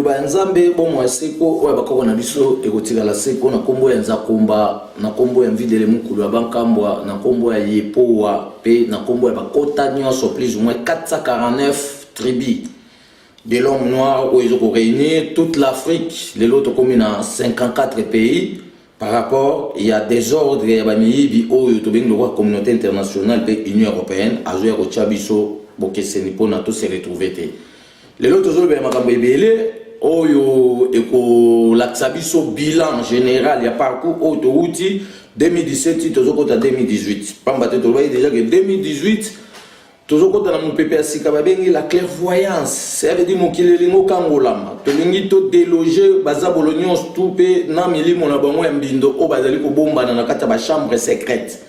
Liloba ya Nzambe, bomoi ya seko oyo ya bakoko na biso ekotikala seko na nkombo ya Nzakomba, na nkombo ya Mvidele Mukulu ya Bankambwa, na nkombo ya Yepowa mpe na nkombo ya bakota nyonso plus ou moins 449 tribus de l'homme noir oyo ezo ko réunir toute l'Afrique. Lelo tokomi na 54 pays par rapport ya desordre ya bamiyibi oyo tobengi lokola communauté internationale mpe Union européenne azoya kotya biso bokeseni mpona to se retrouver te. Lelo tozolobela makambo ebele oyo ekolakisa biso bilan général ya parcours oyo towuti 2017, tozokota 2018, pamba te tolobaki déjà ke 2018 tozokota na mopepe ya sika babengi la clairvoyance. Ça veut dire mokili elingi okangolama, tolingi todéloger bazabolo nyonso tu mpe na milimo na bango ya mbindo oyo bazali kobombana na kati ya bachambre secrète.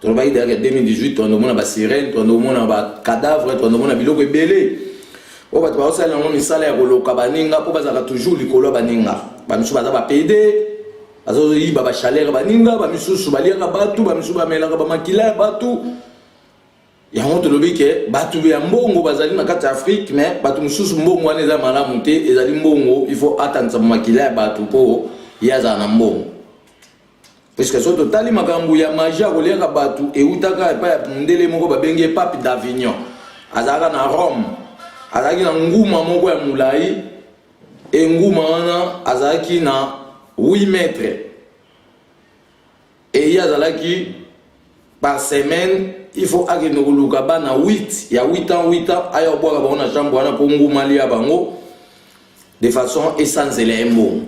Tolobaki déjà ke 2018 toandomona basirène, toandomona bacadavre, toandomona biloko ebele oyo bato baosalela yango misala ya koloka baninga, mpo bazalaka toujours likolo ya baninga. Bamisusu baza bapédés, bazoyiba bachaleur baninga, bamisusu baliaka bato, bamisusu bamelaka bamakila ya bato. Yango tolobi ke bato ya mbongo bazali na kati ya Afrique, mais bato mosusu mbongo wana eza malamu te, ezali mbongo il faut atangisa makila ya bato mpo ye azala na mbongo, puisque soki totali makambo ya magie ya koliaka bato eutaka epai ya mondele moko babengi ye Pape d'Avignon. Azalaka na Rome, azalaki na nguma moko ya molai e nguma wana azalaki na 8 mètre e ye azalaki par semaine il faut akende koluka bana 8 ya 8 ans 8 ans, aya kobwaka bango na chambre wana mpo nguma alia bango de façon esanzela ye mbongo.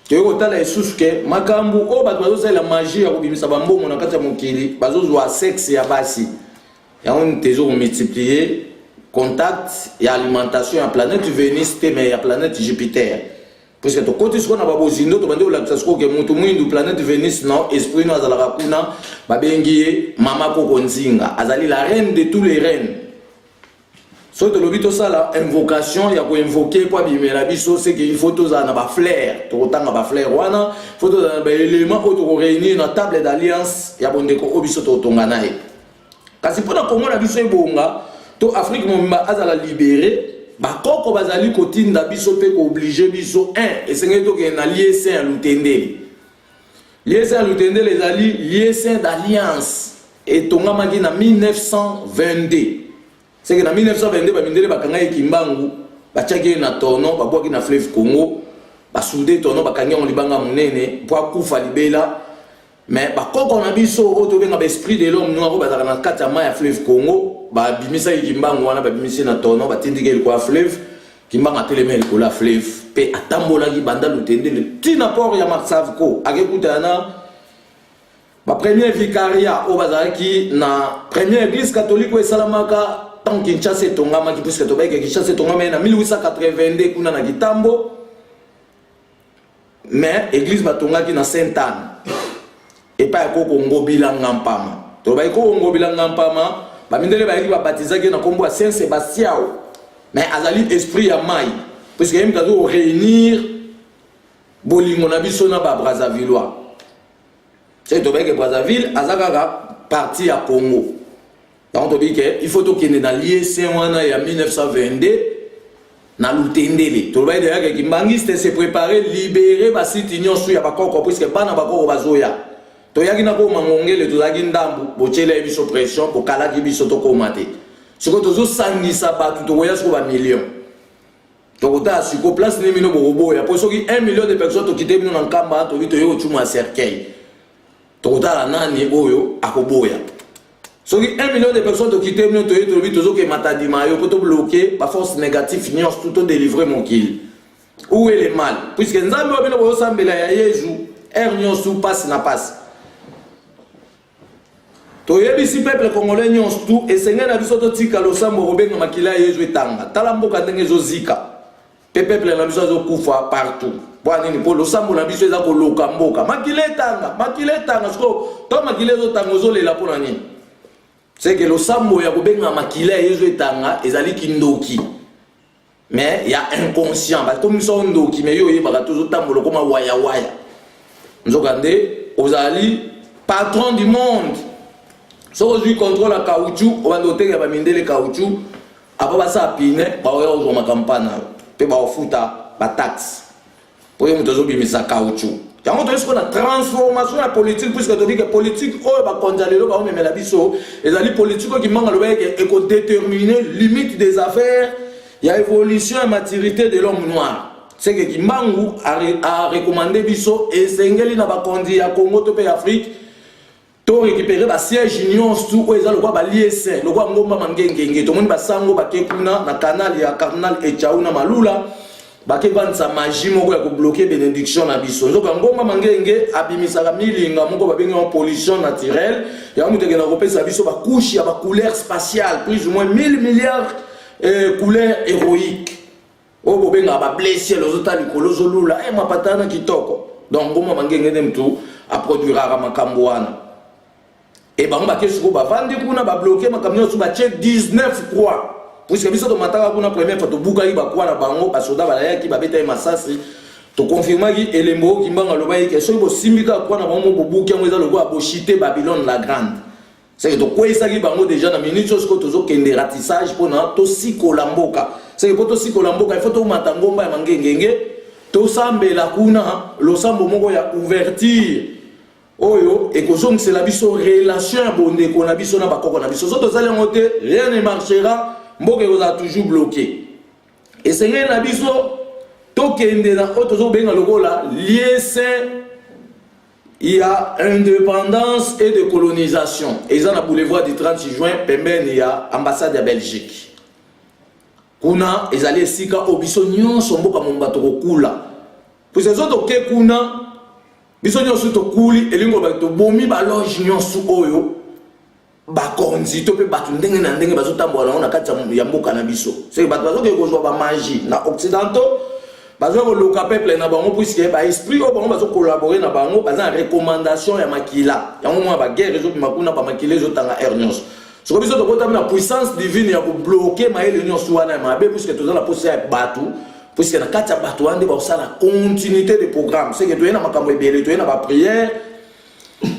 Toyei kotala lisusu ke makambo oyo bato bazosalela magie ya kobimisa bambongo na kati ya mokili, bazozwa sexe ya basi. Yango te ezokomultiplier contact ya alimentation ya planète Vénus te, mais ya planète Jupiter, puisque tokoti sikoyo na babozindo. Tobandi kolakisa sikoyo ke motu mwindu, planète Vénus no esprit no azalaka kuna, babengi ye Mama Koko Nzinga, azali la reine de tous les reines. Soki tolobi tosala invocation ya koinvoquer mpo abimela biso, c'est que il faut tozala na bafleurs, tokotanga bafleurs wana, faut tozala na baélément oyo tokoréunir na table d'alliance ya bondeko oyo biso tokotonga na ye. Kasi mpo na Kongo na biso ebonga to Afrique mobimba azala libéré, bakoko bazali kotinda biso mpe koobliger biso 1 esengeli tokende na lieu saint ya Lutendele. Lieu saint ya Lutendele ezali lieu saint d'alliance etongamaki na 1922. C'est que na 1922 bamindele bakangaki Kimbangu, batiaki ye na tonneau, babwaki na fleuve Congo, basouder tonneau, bakangi yango libanga monene mpo akufa libela. Mais bakoko na biso oyo tobenga baesprit de l'homme noir oyo bazalaka na kati ya mai ya fleuve Congo babimisaki Kimbangu wana, babimisi na tonneau, batindiki ye likolo ya fleuve. Kimbangu atelemi likolo ya fleuve mpe atambolaki banda Lutendele ntina port ya Marsavco, akekutana na bapremier vicariat oyo bazalaki na première église catholique oyo esalamaka tant Kinshasa etongamaki, puisque tobayeke Kinshasa etongamaki na 1882 kuna na Kitambo, mais église batongaki na Sainte Anne epai ya koko Ngobilanga Mpama. Tolobaki koko Ngobilanga Mpama, bamindele bayaki babatizaki na nkombo ya Saint Sebastiao, mais azali esprit ya mai, puisque ye moto aza koréunir bolingo na biso na babrazzavillois. Soki tobayeke Brazzaville aza kaka partie ya Congo, yango tobi ke il faut tokende na lieu saint wana ya 1922 na Lutendele. Tolobaki déjà ke kimbangiste se préparer, libérer basite nyonso ya bakoko, puisque bana bakoko bazoya. Toyaki na koma ngongele, tozalaki ndambu, botyelaki biso pression, bokalaki biso tokóma te. Sikoyo tozosangisa bato, tokoya sikoyo bamillion, tokotala sikoyo place nini bino bokoboya, mpo soki 1 million de personnes tokite bino na Nkamba, toki toye kocuma ya cercueil, tokotala nani oyo akoboya. Soki 1 million de personnes tokite bino, toye tolobi tozokemata ndima yo mpo tobloquer baforce négative nyonso tu, todélivrer mokili. Où est le mal? Puisque Nzambe oyo bino bozosambela ya Yezu ere nyonso pasi na pasi. Toyebisi peuple congolais nyonso tu, esengeli na biso totika losambo kobenga makila ya Yezu etanga. Tala mboka ndenge ezozika mpe peuple na biso azokufa partout. Mpo nini? Mpo losambo na biso eza koloka mboka, makila etanga, makila etanga. Sikoyo to makila ezotanga, ozolela mpo na nini? C'est que losambo ya kobenga makila ya Yezu etanga ezali kindoki, mais ya inconscient. Bakomisa yo ndoki, mais yo oyebaka te, ozotambola okoma wayawaya, nzokande ozali patron du monde. Soki ozwi contrôle ya caoutchouc, obanda kotekela bamindele caoutchouc, apo basala pine, baoya kozwa makampa na yo mpe baofuta. bataxe mpo ye moto azobimisa caoutchouc. Yango toyei sikoyo na transformation ya politique, puisque toyebi ke politique oyo bakonzi ya lelo baomemela biso ezali politique oyo Kimbangu alobaki ke ekodetermine limite des affaires ya évolution ya maturité de l'homme noir. C'est que Kimbangu a recommandé biso, esengeli na bakonzi ya Congo to mpe ya Afrique to récupérer ba siège nyonso oyo eza lokola balie saint, lokola ngomba Mangengenge. Tomoni basango bake kuna na canal ya cardinal Echau na Malula, bake vandisa magie moko ya kobloquer bénédiction na biso. Nzoka ngomba Mangenge abimisaka milinga moko babengi yango pollution naturelle. Yango moto ekenda kopesa biso bacouche ya bacouleur spatiale, plus ou moins 1000 milliards couleur héroïque oyo bobengaka bableu ciel. Ozotala likolo, ozolula e mapata wana kitoko. Donc ngomba Mangenge nde motu aproduiraka makambo wana. E bango bake sikoyo, bavandi kuna, babloquer makambo nyonso, batie 19 croix, puisque biso tomataka kuna première fois, tobukaki bacroix na bango. Basoda balayaki, babeta ye masasi. Tokonfirmaki elembo oyo Kimbangu alobaki ke soki bosimbi kaka croix na bango mo bobuki yango, eza lokola boshite Babylone la Grande. C'est que tokweyisaki bango déjà na minute oyo. Sikoyo tozokende ratissage mpona tosikola mboka. C'est que mpo tosikola mboka, il faut tomata ngomba ya Mangengenge, tosambela kuna losambo moko ya ouverture oyo ekozongisela biso relation ya bondeko na biso na bakoko na biso. So tozali yango te, rien ne marchera, mboka ekozala toujours bloqué. Esengeli na biso tokende na oyo tozobenga lokola lieu saint ya indépendance et de colonisation. Eza na boulevard du 30 Juin, pembeni ya ambassade ya Belgique. Kuna ezali esika oyo biso nyonso, mboka momba, tokokula, puisque so toke kuna, biso nyonso tokuli. Elingi koloba tobomi baloge nyonso oyo bakonzi to mpe bato ndenge na ndenge bazotambola nango na kati ya mboka na biso. Seke bato bazokende kozwa bamagie na occidentaux, bazoya koluka peuple na bango, puisque baesprit oyo bango bazocollaborer na bango baza na recommandation ya makila. Yango mwa baguerre ezobima kuna, bamakila ezotanga aire nyonso. Soko biso tokotami na puissance divine ya kobloquer mayele nyonso wana ya mabe, puisque toza na posa ya bato, puisque na kati ya bato wana nde bakosala continuité de programme. Seke toye na makambo ebele, toye na baprière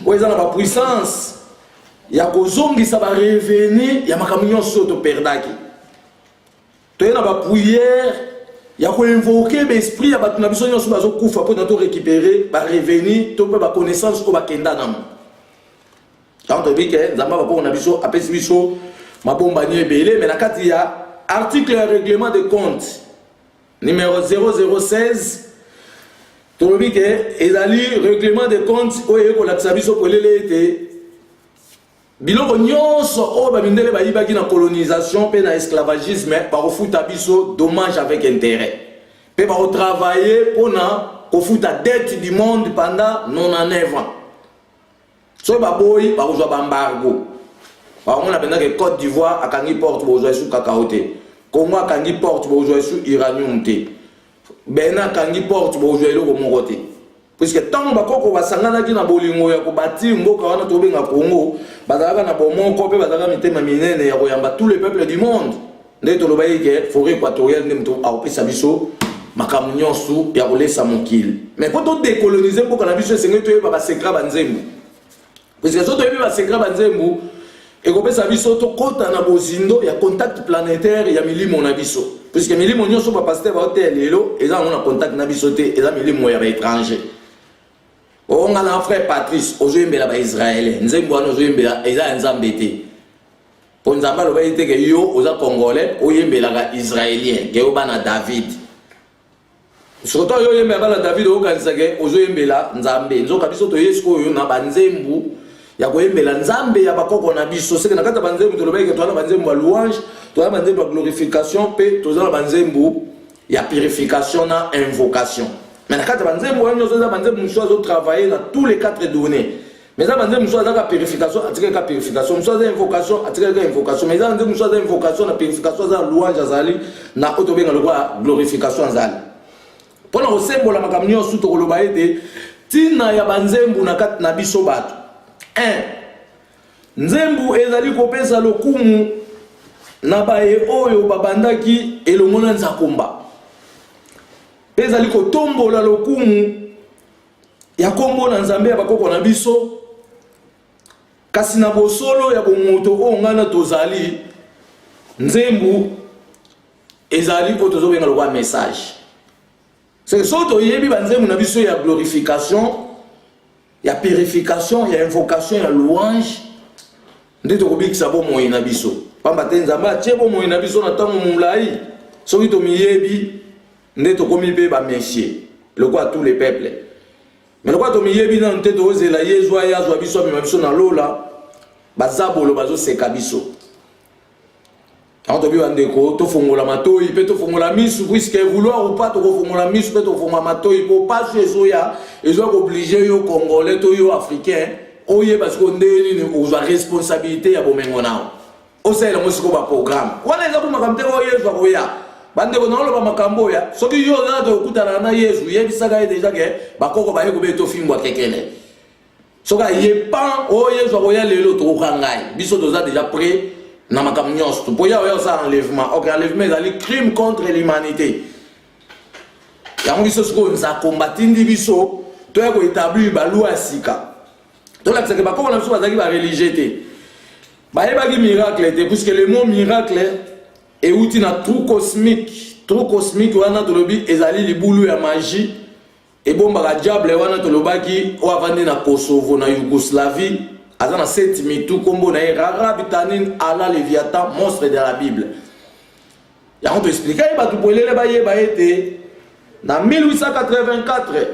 oyo eza na bapuissance ya kozongisa barevenu ya makambo nyonso oyo toperdaki. Toye na baprière ya koinvoquer baesprit ya bato na biso nyonso bazokufa, mpona torécupérer barevenu to mpe baconnaissance oyo bakenda nango. Yango toyebi ke Nzambe bakoko na biso apesi biso mabombani ebele. Mais na kati ya article ya règlement de compte numéro 0016, tolobi ke ezali règlement de compte oyo ekolakisa biso polele ete biloko nyonso oyo bamindele bayibaki na colonisation mpe na esclavagisme, bakofuta biso dommage avec intérêt, mpe bakotravailler mpona kofuta dette du monde pendant 99 ans. Soki baboyi, bakozwa baembargo. Bakomona mpenza ke Côte d'Ivoire akangi porte, bokozwa esu cacao te. Congo akangi porte, bokozwa esu uranium te. Benin akangi porte, bokozwa eloko moko te, puisque ntango bakoko basanganaki na bolingo ya kobâtir mboka wana tobenga Congo, bazalaka na bomoko mpe bazalaka mitema minene ya koyamba tous les peuples du monde. Nde tolobaki ke forêt équatoriale nde moto akopesa biso makambo nyonso ya kolesa mokili. Mais mpo todécoloniser mboka na biso, esengeli toyeba basecret banzembo, puisque so toyebi basecret banzembo, ekopesa biso tokɔta na bozindo ya contact planétaire ya milimo na biso, puisque milimo nyonso bapasteur baoteya lelo eza yango na contact na biso te, eza milimo ya baétranger. Onga na frère Patrice ozoyembela baisraélien, nzembo wana ozoyembela eza ya Nzambe te, mpo Nzambe alobaki te ke yo oza Congolais oyembelaka Israélien, ke yo bana David. Soki oyo oyembela bana David, oyokanisa ke ozoyembela Nzambe. Nzoka biso toye sikoyo na banzembu ya koyembela Nzambe ya bakoko na biso. Seke na kati ya banzembu, tolobaki ke toza na banzembu ya louange, toza na banzembu ya glorification, mpe toza na banzembu ya purification na invocation. Mais na kati ya banzembu wana nyonso, eza banzembu mosusu azotravailler na tous les quatre données, mais eza banzembu mosusu azaka purification, atikali ka purification, mosusu aza invocation, atikali ka invocation, mais eza banzembu mosusu aza invocation na purification, aza na louange, azali na oyo tobenga lokola glorification. Azali mpona kosembola makambo nyonso. Tokoloba ete ntina ya banzembu na kati na biso bato: 1, nzembu ezali kopesa lokumu na baye oyo babandaki elongo na Nzakomba, mpe ezali kotombola lokumu ya nkombo na Nzambe ya bakoko na biso. Kasi na bosolo ya bomoto oyo ngai na tozali, nzembu ezali oyo tozobenga lokola message. C'est soki toyebi banzembo na biso ya glorification, ya purification, ya invocation, ya louange, nde tokobikisa bomoi na biso, pamba te Nzambe atie bomoi na biso na ntango molai. Soki tomiyebi nde tokomi mpe bamesie lokola tous les peuples. Mais lokola tomiyebi nanu te, tokozela Yezu aye azwa biso, amema biso na lola. Bazabolo bazoseka biso. Yango tobi, bandeko, tofongola matoi mpe tofongola misu, puisque vouloir ou pas, tokofongola misu mpe tokofongola matoi, mpo pasi ezoya, ezoya koobliger yo Congolais to yo Africain oyeba sikoyo ndenge nini ozwa responsabilité ya bomengo nao, osalela yango sikoyo baprogramme wana. Eza po makambo te oyo Yezu akoya. Bandeko, naoloba makambo oya. Soki yo oza tokutanaka na Yezu, yebisaka ye déjà ke bakoko baye kobe tofimbwa kekele. Soki aye pan oyo Yezu akoya lelo, tokoka ngai. Biso toza déjà prêt na makambo nyonso mpo ya oya osala enlèvement. Ok, enlèvement ezali crime contre l'humanité. Yango biso sikoyo nzakomba atindi biso toya koétablir baloi ya sika. Tolakisaka bakoko na biso bazalaki bareligieux te, bayebaki miracle te, puisque le mot miracle euti na trou cosmique. Trou cosmique wana tolobi ezali libulu ya magie ebombaka diable. Wana tolobaki oyo avandi na Kosovo, na Yougoslavie, aza na 7 mitu, nkombo na ye Rarabitanin Ala, Leviathan, monstre de la Bible. Yango toexpliquer ye bato polele, bayeba ete na 1884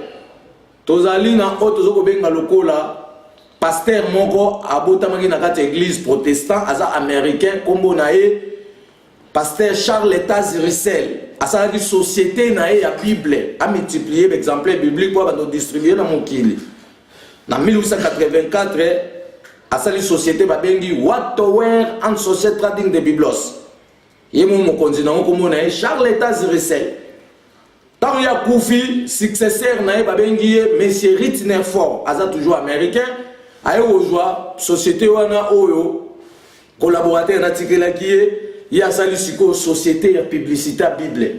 tozali na oyo toza kobenga lokola pasteur moko abotamaki na kati ya église protestant, aza Américain, nkombo na ye pasteur Charles Taze Russell. Asalaki société na ye ya Bible, amultiplier baexemplaire biblique mpo abanda kodistribuer na mokili. Na 1884 asali société babengi Watchtower and Society Trading de Biblos. Ye mo mokonzi nango nkombo na ye Charles Taze Russell. Ntango ye akufi, successeur na ye babengi ye monsieur Rutherford, aza toujours Américain. Aye kozwa société wana oyo collaborateur natikelaki ye. Ye asali sikoyo société ya publicité ya Bible.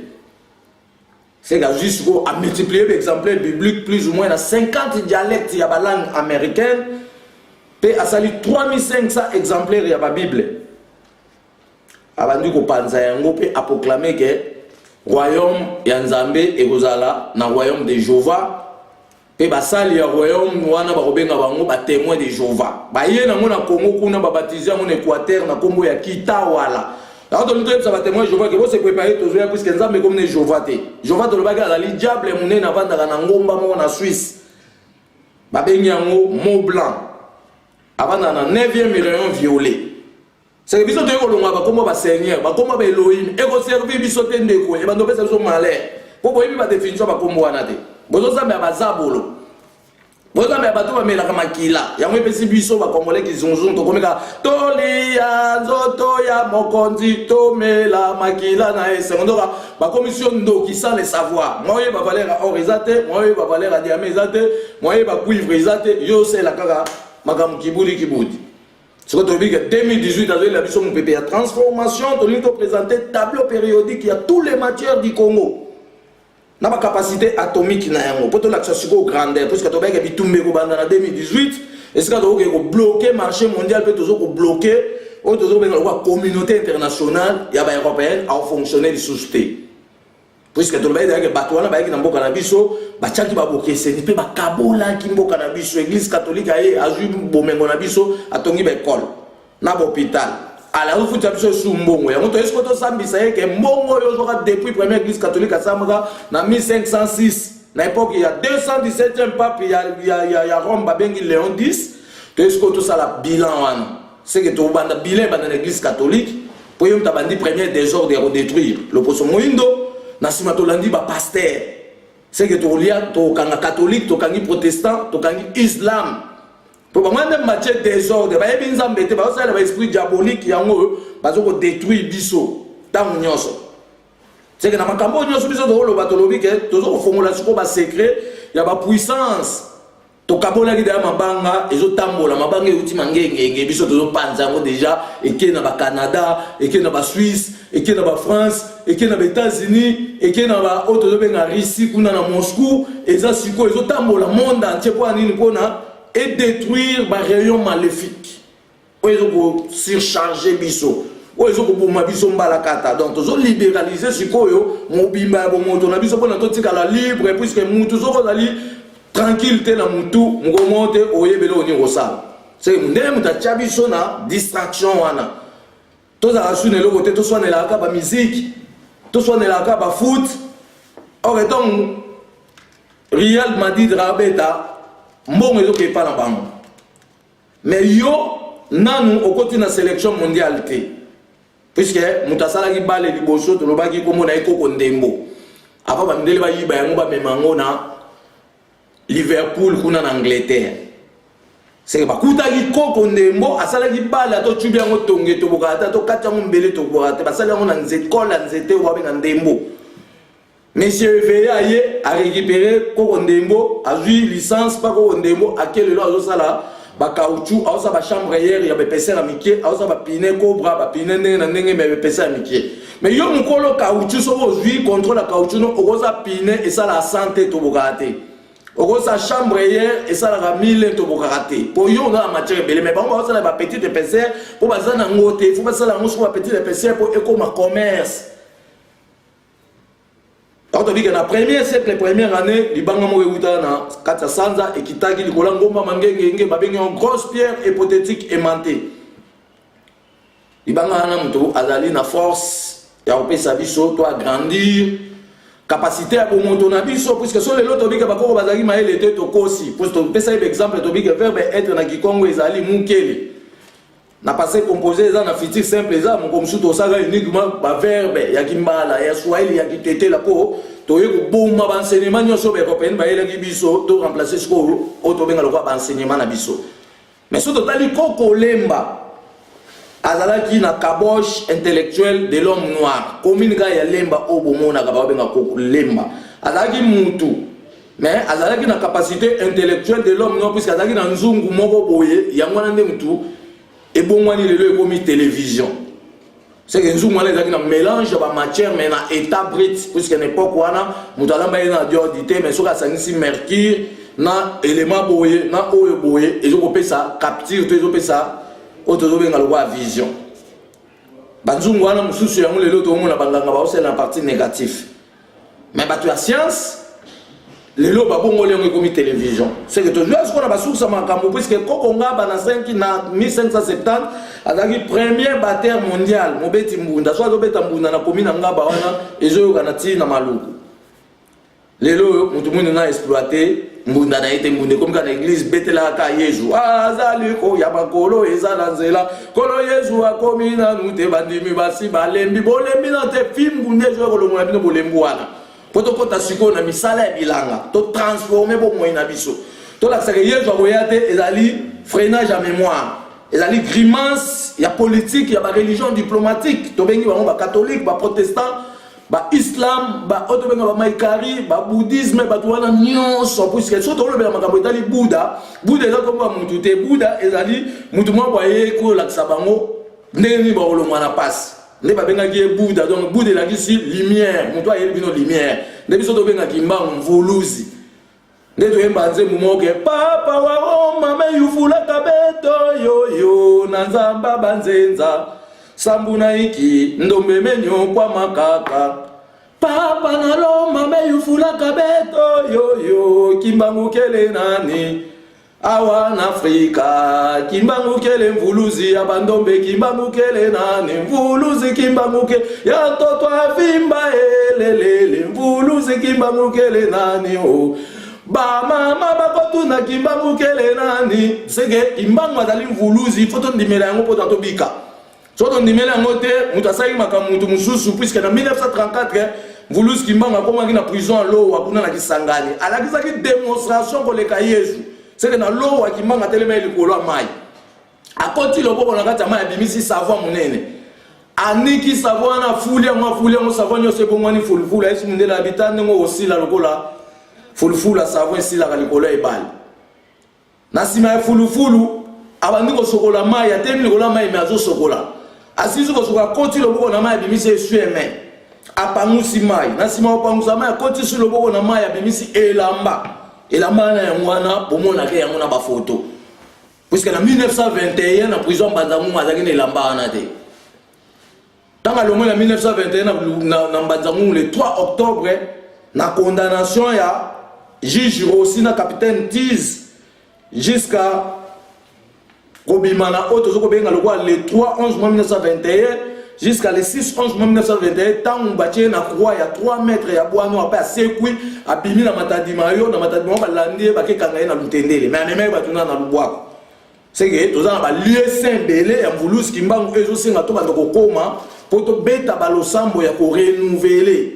Seke azwi sikoyo, amultiplier baexemplaire biblique plus ou moins na 50 dialecte ya balangue américaine, mpe asali 3500 exemplaire ya babible. Abandi kopanza yango mpe aproclamer ke royaume ya Nzambe ekozala na royaume de Jéhovah, mpe basali ya royaume wana bakobenga bango batémoin de Jéhovah. Baye nango na Congo kuna, babatize yango na Équateur na nkombo ya Kitawala. Yango tolingi toyebisa batémoin Jéhovah ke bose préparer, tozoya, puisque Nzambe ekomi ne Jéhovah te. Jéhovah tolobaki azali diable monene, avandaka na ngomba moko na Suisse, babengi yango Mont Blanc, avandaka na 9e rayon violet. Seke biso toyei kolonga bakombo baseigneur, bakombo baelohim ekoservir biso te. Ndeko, ebanda opesa biso malheur, mpo boyebi badéfinition ya bakombo wana te. Bozozambe ya bazabolo, bozambe ya bato bamelaka makila. Yango epesi biso bakongole kizunguzungu. Tokomi kaka tolia nzoto ya mokonzi, tomela makila na esengo. Ndoka bakomisi yo ndoki sans le savoir. Mwa oyeba valeur ya or eza te, mwa oyeba valeur ya diamant eza te, mwa oyeba cuivre eza te. Yo osala kaka makambo kibudi kibudi. Sikoyo tolobi ke 2018 azoyela biso mopepe ya transformation. Tolingi toprésenter tableau périodique ya tous les matières du Congo na bacapacité atomique na yango, mpo tolakisa sikoyo grandeur, puisque tobayeke bitumba ekobanda na 2018, esika tokoki kobloquer marché mondial mpe tozo kobloquer oyo tozokobenga lokola communauté internationale ya baeuropéenne aofonctionner lisusu te, puisque toloba ezalaki bato wana bayaki na mboka na biso, batiaki babokeseni mpe bakabolaki mboka na biso. Église catholique aye, azwi bomengo na biso, atongi baekole na bahôpital, ale azofutisa biso esu mbongo. Yango toyei siko tosambisa ye ke mbongo oyo ozwaka depuis première église catholique asamaka na 1506, na époque ya 217e pape ya Rome babengi Léon X. Toyei sikoyo tosala bilan wana. Seke tobanda bilan, ebanda na église catholique, mpo ye moto abandi premier désordre ya kodétruire loposo moyindo. Na nsima tolandi bapasteur. Seke tokolia, tokokanga catholique, tokangi protestant, tokangi islam, mpo bango nde matie désordre. Bayebi Nzambe te, bazosalela baesprit diabolique. Yango oyo baza kodétruire biso ntango nyonso. Seke na makambo oyo nyonso biso tokoloba, tolobi ke toza kofongola sikoyo basecret ya bapuissance. Tokabolaki deya mabanga ezotambola, mabanga euti mangengenge. Biso tozopanza yango déjà, eke na baCanada, eke na baSuisse, eke na baFrance, eke na baÉtats-Unis, eke na baoyo tozobenga Russie kuna na Moscou. Eza sikoyo ezotambola monde entier. Mpo ya nini? Mpona edétruire barayon maléfique oyo ezokosurcharger biso. Oyo ezokoboma biso mbalakata. Donc tozoliberalize sikoyo mobimba ya bomoto na biso mpona totikala libre, puisque mutu soki ozali tranquille te na mutu, mokolo moko te oyebele oni kosala. Seke mondele moto atya biso na distraction wana, tozalaka su na eloko te, toswanelaka kaka bamiziki, toswanelaka kaka bafoot. Or ntango Real Madrid abeta, mbongo ezokepa na bango, mais yo nanu okoti na sélection mondiale te, puisque moto asalaki bale liboso, tolobaki kombo na ye Koko Ndembo, avant bamindele bayiba yango, bamema yango na Liverpool kuna na Angleterre. Seke bakutaki Koko Ndembo asalaki bale, ata ocubi yango tonge etobokaka te, ata okati yango mbele etobokaka te. Basali yango na nzete, kole ya nzete oyo babenga ndembo. Monsieur Eveye aye arécupéré Koko Ndembo, azwi licence pa Koko Ndembo, ake lelo azosala bacaoutchouc, azosala bachambre air ya baépaisseur ya mike, azosala bapine cobra, bapine ndenge na ndenge, mais baépaisseur ya mike. Mais yo mokolo caoutchouc, soki ozwi contrôle ya caoutchouc no, okozala pine esalaka 100 te, tobokaka te. Okozala chambre air esalaka 1000, tobokaka te, po yo oza na matière ebele. Mais bango bazosala bapetite épaisseur mpo baza nango te, fo basala yango soko bapetite épaisseur mpo ekoma commerce. Tobike na premier siècle, première année, libanga moko ewutaka na kati ya sanza, ekitaki likolo ya ngomba Mangengenge, babengi yango grosse pierre hypothétique aimantée. Libanga wana, moto azali na force ya kopesa biso to agrandir capacité ya bomoto na biso, puisque so lelo tobike bakoko bazalaki mayele te, tokosi. Puisque topesa ye baexemple, tobike verbe être na kikongo ezali mukele, na passé composé eza, na futur simple eza. Moko mosusu tosalaka uniquement baverbe ya kimbala, ya swahili, ya kitetela, mpo toye koboma baenseignement nyonso baeuropéenne bayelaki biso, to remplace sikoyo oyo tobenga lokola baenseignement na biso. Mais so totali, Koko Lemba azalaki na caboche intellectuelle de l'homme noir. Commune kaka ya Lemba oyo bomonaka babenga Koko Lemba, azalaki mutu, mais azalaki na capacité intellectuelle de l'homme noir, puisque azalaki na nzungu moko boye. Yango wana nde mutu ebongwani lelo ekomi télévision. C'est que nzungu wana ezalaki na mélange ya bamatière, mais na état brut, puisque na époque wana moto alamba ye na diode te, mais soki asangisi mercure na élément boye na oyo boye, ezokopesa capture to ezopesa oyo tozobenga lokola vision. Banzungu wana mosusu, yango lelo tokomona banganga baosala na partie négatif, mais bato ya science lelo babongoli yango, ekomi télévision. C'est que tozwa sikoyo na basource ya makambo, puisque Koko Ngaba na 5 na 1570 azalaki premier batteur mondial, mobeti mbunda. So azobeta mbunda na komi na Ngaba wana, ezoyokana ntina Maluku. Lelo oyo motu mwindu na exploite mbunda na ye te, mbunda ekomi kaka na église, betelaka kaka Yezu azali koya, makolo eza na nzela, kolo Yezu akomi nanu te, bandimi basi balembi, bolembi na te. Fi mbunda ezoya kolongola bino bolembu wana, mpo tokɔta sikoyo na misala ya bilanga, totransforme bomoi na biso, tolakisaka Yezu akoya te. Ezali freinage ya mémoire, ezali grimace ya politique ya bareligion diplomatique. Tobengi bango bacatholique, baprotestant, baislam, baoyo tobenga bamaikari, babouddhisme, bato wana nyonso, puisque so tolobela makambo etali Buda, Buda eza komba mutu te. Buda ezali mutu moko aye kolakisa bango ndenge nini bakolongwa na pasi, nde babengaki ye Buda. Donc Buda elakisi lumière, moto ayeli bino lumière. Nde biso tobengaki Mbangu mvuluzi, nde toyemba nzembo moko ke papa wa Roma meyufulaka beto yoyo na nzamba banzenza sambu na iki ndombe menyokwama kaka. Papa na Loma meyufulaka beto yoyo, Kimbangu kele nani awa na Afrika? Kimbangu kele mvuluzi ya bandombe, Kimbangu kele nani? Mvuluzi Kimbangu ke ya toto afimba elelele, mvuluzi Kimbangu kele nani? O bamama bakotuna Kimbangu kele nani? Seke Kimbangu azali mvuluzi, fo tondimela yango mpo na tobika. So tondimeli yango te, moto asalaki makambo moto mosusu, puisque na 1934 mvuluzi Kimbangu akomaki na prison ya Lowa kuna na Kisangani, alakisaki démonstration koleka Yezu. Seke na Lowa, Kimbangu atelemaki likolo ya mai, akoti loboko na kati ya mai, abimisi savon monene, aniki savon wana, afuli yango, afuli yango, savon nyonso ebongwani fulufulu. Ayesi mondele abita ndenge okosila lokola fulufulu ya savon esilaka likolo ya ebale. Na nsima ya fulufulu, abandi kosokola mai, atelemi likolo ya mai, me azosokola. Asilisi kosokola, akoti loboko na mai, abimisi essuie-main, apangusi mai. Na nsima kopangusa mai, akotisi loboko na mai, abimisi elamba. Elamba wana, yango wana bomonaka yango na bafoto, puisque na 1921 na prison Mbanza Ngungu azalaki na elamba wana te. Ntango alongwe na 1921 na Mbanza-Ngungu le 3 octobre na condamnation ya juge Rossi na capitaine Tiz jusqu'à kobima na oyo tozo kobenga lokola le 3 11 mois 1921 jusqu'à le 6 11 mois 1921, ntango batie na croix ya 3 mètres ya bwano, ape asekwi, abimi na Matadi Mayo. Na Matadi Mayo balandi ye, bakekanga ye na Lutendele, mais amemaki bato na lubwako. Seke toza na balieu saint ebele ya Mvuluzi Kimbangu ezosenga tobanda kokóma mpo tobeta balosambo ya korenouveler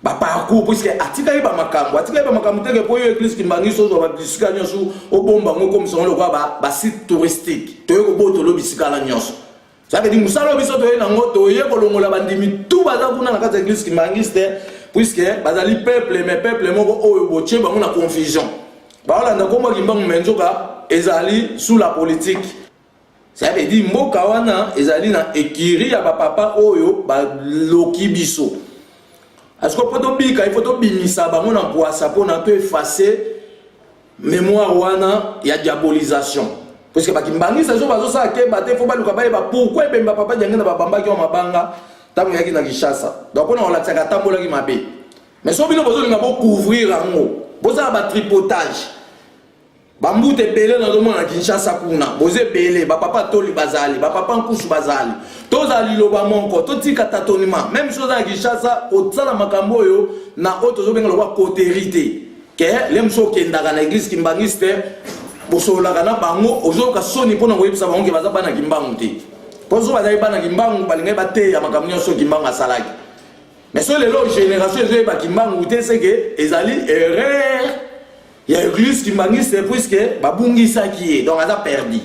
baparcours, puisque atikali bamakambo, atikali bamakambo teke mpo yo église Kimbanguiste ozwa babisika nyonso, obomba yango, okomisa yango lokola basite touristique. Toye kobotolo bisika na nyonso. Ça veut dire mosala oyo biso toye nango, toye kolongola bandimi tu baza kuna na kati ya église Kimbanguiste, puisque bazali peuple, mais peuple moko oyo botie bango na confusion. Baolanda kombo Kimbangu, mais nzoka ezali sous la politique. Ça veut dire mboka wana ezali na écurie ya bapapa oyo baloki biso. Parce que mpo tobika, il faut tobimisa bango na mpwasa mpona to effacer mémoire wana ya diabolisation, puisque bakimbangisa so bazosala keba te. Faut baluka bayeba pourquoi ebemba papa Diange na babambaki wa mabanga ntango eyaki na Kinshasa. Donc mpona kolakisaka atambolaki mabe. Mais so bino bozolinga bocouvrir yango, bozala batripotage, bambuta ebele nazomona na Kinshasa kuna, boza ebele, bapapa toli bazali, bapapa nkusu bazali. Tozala liloba moko, totika tâtonnement. Même so oza na Kinshasa, kosala makambo oyo na oyo tozobenga lokwa coterie te, ke le mosu okendaka na église Kimbanguiste, bosololaka na bango, ozoyoka soni mpona koyebisa bango ke baza bana Kimbangu te. Mpo so bazali bana Kimbangu, balingai bateya makambo nyonso Kimbangu asalaki. Mais so lelo génération ezoyeba Kimbangu te, seke ezali erreur ya église Kimbanguiste, puisque babungisaki ye, donc aza perdu.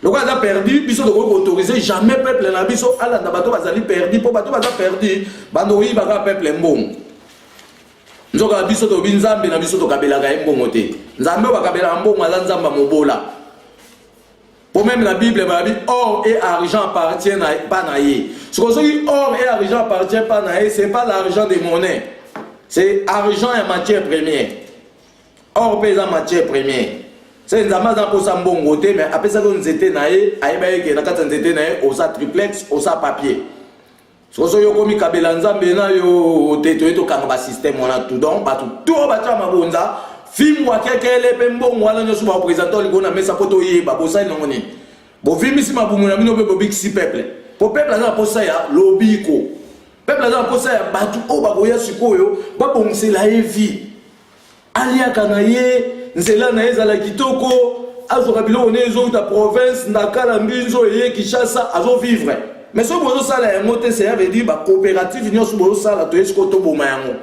Lokola aza perdu, biso tokoki koautoriser jamais peuple na biso alanda bato bazali perdu, mpo bato baza perdu bando koyibaka peuple mbongo. Nzoka biso toyebi Nzambe na biso, tokabelaka ye mbongo te. Nzambe oyo bakabelaka mbongo aza Nzambe ya mobola, po même na Bible balobi or et argent appartient na pa na ye. Sikoyo soki or et argent appartient pa na ye, c'est pas l'argent de monnaie, c'est argent ya matière première. Or mpe eza matière première. Se Nzambe aza mposa mbongo te, mais apesaki nzete na ye, ayeba eke na kati ya nzete na ye oza triplex, oza papier. Sikoyo soki okomi kabela Nzambe na yo te, toye tokanga basystème wana tout. Donc bato to oyo batya mabonza fimbu akekele mpe mbongo wana nyonso bareprésente likolo na mesa mpo toyeba bosali nango nini. Bovimbisi mabumu na bino mpe bobikisi peuple, po peuple aza na mposa ya lobiko. Peuple aza na mposa ya bato oyo bakoya sikoyo babongisela ye vie, aliaka na ye, nzela na ye ezala kitoko, azwaka biloko nde ezouta province, ndakala, mbinzo eye Kinshasa, azovivre. Mais soki bozosala yango te, cela veut dire bacoopérative nyonso bozosala, toye sikoyo toboma yango,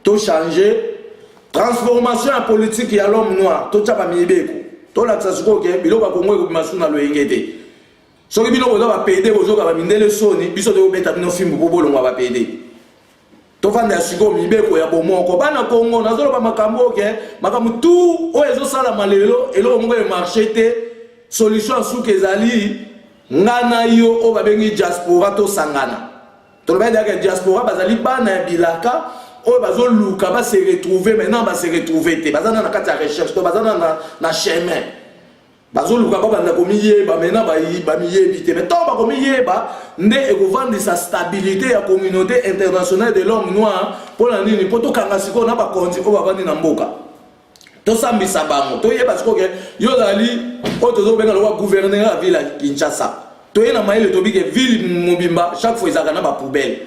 tochange transformation ya politique ya l'homme noir, totya bamibeko, tolakisa sikoyo ke biloko ya Kongo ekobima su na loyenge te. Soki bino boza bapédés, bozoka bamindele soni, biso toyobeta bino fimbu mpo bolongwa bapédés. Tovanda ya sikoyo mibeko ya bomoko bana Kongo. Nazoloba makambo oke, makambo tu oyo ezosalama lelo, eloko moko emarche te. Solution ya suka ezali nga na yo oyo babengi diaspora, tosangana. Toloba yaka diaspora bazali bana ya bilaka oyo bazoluka base retrouver. Maintenant base retrouver te, baza na na kati ya recherche to baza na chemin, bazoluka babanda komiyeba. Maintenant bamiyebi te, mais ntango bakomiyeba nde ekovandisa stabilité ya communauté internationale de l'homme noir. Mpo na nini? Mpo tokanga sikoyo na bakonzi oyo bavandi na mboka, tosambisa bango, toyeba sikoyo ke yo ozali oyo tozobenga lokwa gouverneur ya ville ya Kinshasa. Toye na mayele, tobike ville mobimba chaque fois ezalaka na bapoubelle.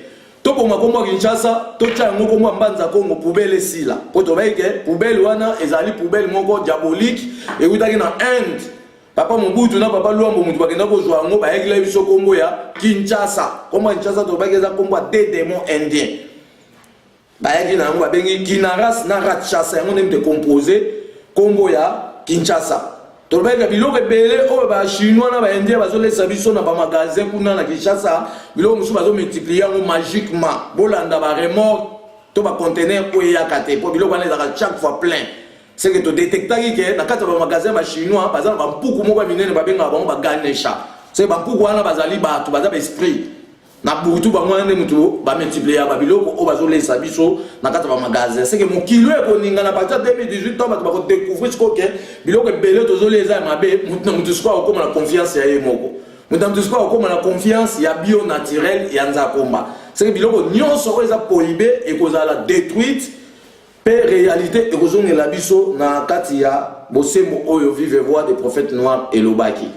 Tobonga kombo ya Kinshasa, totya yango kombo ya Mbanza Kongo, poubelle esila, mpo tobayi ke poubelle wana ezali poubelle moko diabolique eutaki na Inde. Papa Mobutu na papa Lwambo mutu bakenda kozwa yango, bayakila biso kombo ya Kinshasa. Kombo ya Kinshasa tobaki eza kombo ya deux démons indien bayaki na yango, babengi Kinaras na Ratchasa. Yango nde mutu ecompose kombo ya Kinshasa. Tolobaki biloko ebele oyo bachinois na baindien bazolesa biso na bamagasin kuna na Kinshasa, biloko mosusu bazomultiplie yango magiquement. Bolanda baremorque to baconteneur oyo eyaka te, mpo biloko wana ezalaka chaque fois plein. C'est que todétectaki ke na kati ya bamagasin bachinois baza na bampuku moko ya minene, babengaka bango baganesha. Se bampuku wana bazali bato, baza baesprit na butu. Bango wana nde motu bamultiplie ya babiloko oyo bazolesa biso na kati ya bamagasin. Seke mokili oyo ekoningana partir ya 2018, to bato bakodécouvrir sikoyo ke biloko ebele tozolia eza ya mabe. Mutu na mutu sikoyo akokóma na confiance ya ye moko. Moto na moto sikoyo akokoma na confiance ya bio naturel ya Nzakomba. Seke biloko nyonso oyo eza prohibe ekozala detruite mpe realite ekozongela biso na kati ya bosembo oyo vive voix de prophète noir elobaki.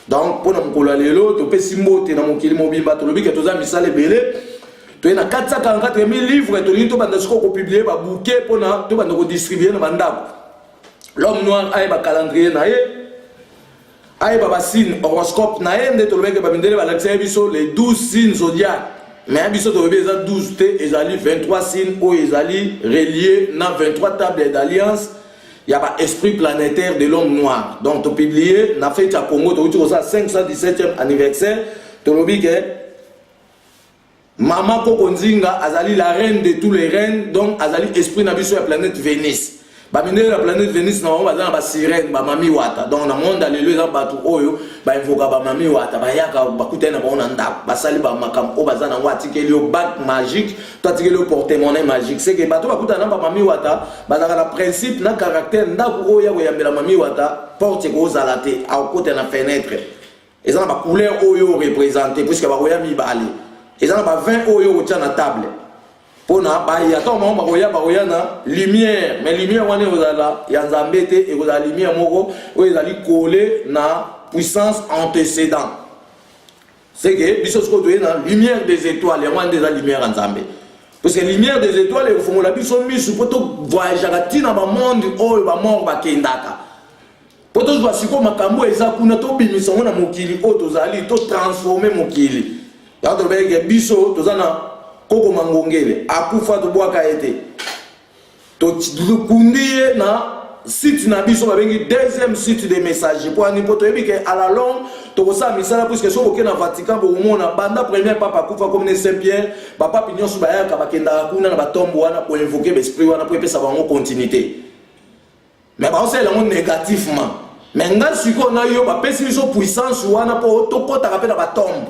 Donc mpo na mokolo ya lelo topesi mbote na mokili mobimba, tolobi ke toza misala ebele toye na 444 000 livres, tolingi tobanda sikoyo kopublie babuke mpona tobanda kodistribue na bandako. L'homme noir ayeba calendrier na ye, ayeba ba signe horoscope na ye, nde tolobaki ba mindele balakisa ye biso les 12 signes zodiac, mais biso tolobi eza 12 te, ezali 23 signes oyo ezali relié na 23 tables d'alliance ya ba esprit planétaire de l'homme noir. Donc topublie na fete ya Congo, touti kosala 517e anniversaire, tolobi ke Mama Koko Nzinga azali la reine de tous les reines, donc azali esprit na biso ya planète Venus. Ba mindele na planète Venus na bango baza na ba sirène, ba mami wata. Donc na monde ya lelo eza bato oyo ba invoka ba mami wata, bayaka bakutani na bango na ndako, basali ba makambo oyo baza nango, atikeli yo bague magique to atikeli yo porte-monnaie magique. C'est que bato bakutana na ba mami wata bazalaka na principe na caractère, ndako oyo ya koyambela mami wata porte ekozala te, akokota na fenêtre. Eza na ba couleur oyo représenter puisque bakoya mibale. Eza na ba vin oyo okotia na table. Pona baya ntango bango bakoya, bakoya na lumière, mais lumière wana ekozala ya Nzambe te, ekozala lumière moko oyo ezali collé na puissance antécédent. C'est que biso sikoyo toye na lumière des étoiles, yango wana nde eza lumière ya Nzambe. Parce que lumière des étoiles ekofongola biso misu mpo tovoyageaka ntina bamonde oyo bamort bakendaka. Mpo tozwa sikoyo makambo oyo eza kuna, tobimisa yango na mokili oyo tozali, totransforme mokili. Yango tolobaki ke biso toza na koko Mangongele, akufa tobwaka ye te, tokundi ye na site na biso babengi deuxième site de messager. Mpo ani? Mpo toyebi ke à la longue tokosala misala, puisque soki boke na Vatican bokomona banda premier pape akufa komi ne Saint Pierre, bapape nyonso bayaka bakendaka kuna na batombo wana koinvoke baesprit wana mpo epesa bango continuité. Mais baosalela yango négativement. Mais nga sikoyo na yo bapesi biso puissance wana mpo tokɔtaka mpe na batombe,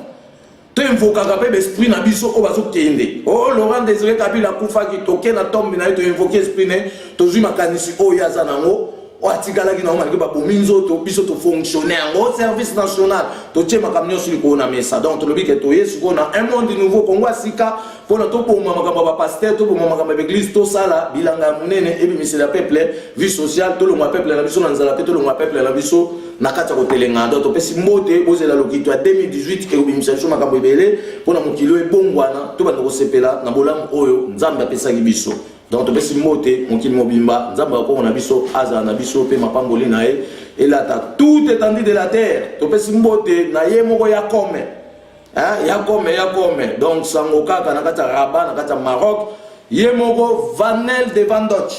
toinvokaka mpe baesprit na biso oyo bazokende. O oh, Laurent Désiré Kabila akufaki, toke na tombe na ye, toinvoke esprit ne, tozwi makanisi oyo aza nango, oyo atikalaki nango malgré babomi nzoto, biso tofonctionne yango service national, totie makambo nyonso likolo na mesa. Donc tolobi ke toye sikoyo na un monde nouveau, Kongo ya sika, mpona toboma makambo ya bapaster, toboma makambo ya baeglise, tosala bilanga ya monene ebimisela peuple vie sociale, tolongwa peuple na biso na nzala mpe tolongwa peuple na biso na kati ya kotelengana. Donc topesi mbote, bozela lokito ya 2018 ekobimisa biso makambo ebele mpona mokili oyo ebongwana, tobanda kosepela na bolamu oyo Nzambe apesaki biso. Donc topesi mbote mokili mobimba, Nzambe akoko na biso azala na biso mpe mapamboli na ye elata toute étendue de la terre. Topesi mbote na ye moko ya kome, hein, ya kome, ya kome, donc sango kaka na kati ya Rabat, na kati ya Maroc, ye moko Vanel de Van Dutch,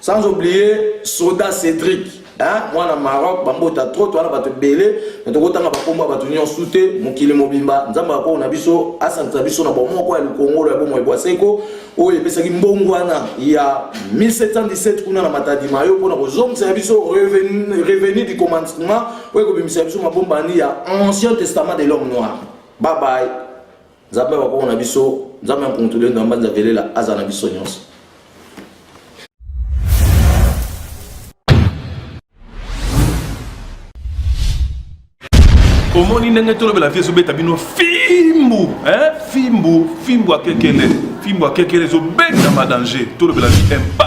sans oublier Soda Cédric, hein, mwana Maroc, bambota trop wana bato ebele, me tokotanga bakombo ya bato nyonso te, mokili mobimba. Nzambe akoko na biso asangisa biso na bomoko ya likongolo ya bomoi bwa seko oyo epesaki mbongwana ya 1717 kuna na Matadi Mayo, mpona kozongisa ya biso revenu du commencement oyo ekobimisa biso mabombani ya Ancien Testament de l'homme noir. Bye bye. Nzambe bakoko na biso, Nzambe ya mpungu tulendo ya mbanza velela aza na biso nyonso. Omoni ndenge tolobela vie ezobeta bino fimbu, hein? Fimbu, fimbu akekele, fimbu akekele ezobeta ma danger. Tolobela vie impact.